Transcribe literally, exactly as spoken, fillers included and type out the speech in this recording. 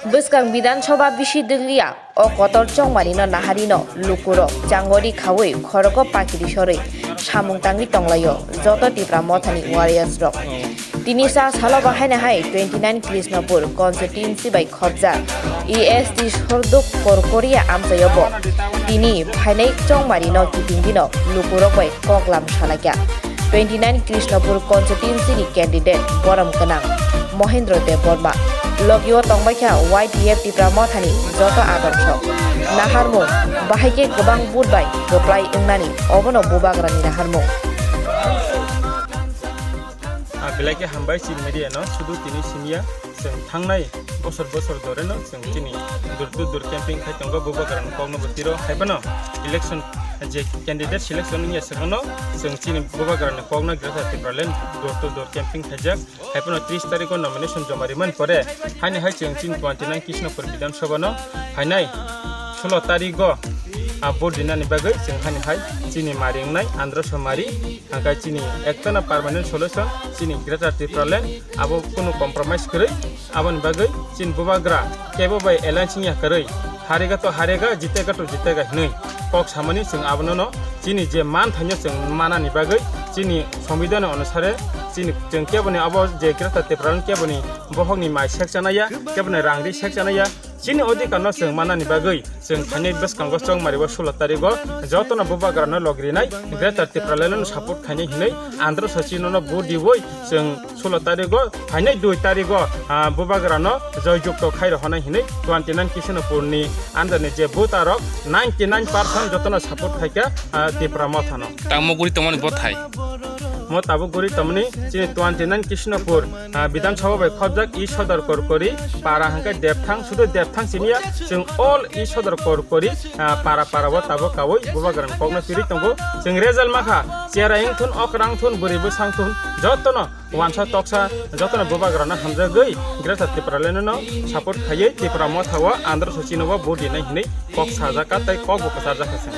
Bwskang Bidhan Sabha bisi dwgliya o kotor chongmarino naharino lukurok changori khaui khorogo pakiri sorwi samung tangwi tonglaio joto Tipra Mothani warriors rok. Tini sa salo bahaina hai twenty nine Krishnapur constituency bai khopjak E S T Sorduk Korkoria amchaio bo tini phainai chongmarino kitingdino lukurok bai koklam salaikha. Twenty nine Krishnapur constituency ni candidate borom gwnang Mohendro Debbarma. Logio tongbaikha Y T F Tipra Mothani joto adamsok. Naharmung, bahai khe kwbang vote bai kwplai wngnani, obono bubagrani naharmung. Ah, belai khe hambai chini media no, sudu tini simiya. Chwng thangnai bosor bosor doreno chwng chini door to door camping khai tongo, bubagrani kokno bo tiro. Haiphano election je candidate selection wngya swkangno chwng chini bubagrani kokno Greater Tipraland door to door camping khaijak. Haiphano tris tarikh o nomination joma rimani pore haini hai chwng chini twenty nine Krishnapur Bidhan Sabha no phainai sulo tarikh o, ah, vote rinani bagwi chwng haini hai chini mari wngnai Andhra Somari, hwnkhe chini ektana permanent solution chini Greater Tipraland, abo kunu compromise kwrwi. Aboni bagwi chini bubagra kebo bai alliance wngya kwrwi, harega to harega, jitega to jitega hinwi kok samani chwng abono no chini je man thaino chwng manani bagwi chini sombidhan onusare chini chwng keboni abo je Greater Tipraland keboni bohokni mai sek chanaya, keboni rang ri sek chanaya, chini odhikar no chwng manani bagwi chwng thainai bwskango chongmari o sulo tarikh o jotono bubagrano log rinai, Greater Tipraland no support khainai hinwi Andhra Sachino no vote diwi chwng sulo tarikh o phainai dui tarikh o, ah, bubagrano joy jukto khai rohonai hinwi twenty nine Krishnapur ni under ni je voter rok ninety nine percent jotono support khaikha, ah, Tipra Mothano. Tamo guri tongmani bothai. Mo tabuk guri tongmani chini twenty nine Krishnapur, ah, Bidhan Sabha bai khopjak E Sodor Korkori para hwnkhe Depthang, sudu Depthang siniya chwng all E Sodor Korkori, ah, para para o tabuk kaui bubagrani kokno tiri tongo. Chwng result makha, chera wngthun, okra wngthun, bwrwi bwsa wngthun, jotono wansa toksa, jotono bubagrano hamjagwi Greater Tipraland no support khaiwi Tipra Motha o Andhra Sachino o vote rinai hinwi kok sajak tei kok bo kwcharjak kha chwng.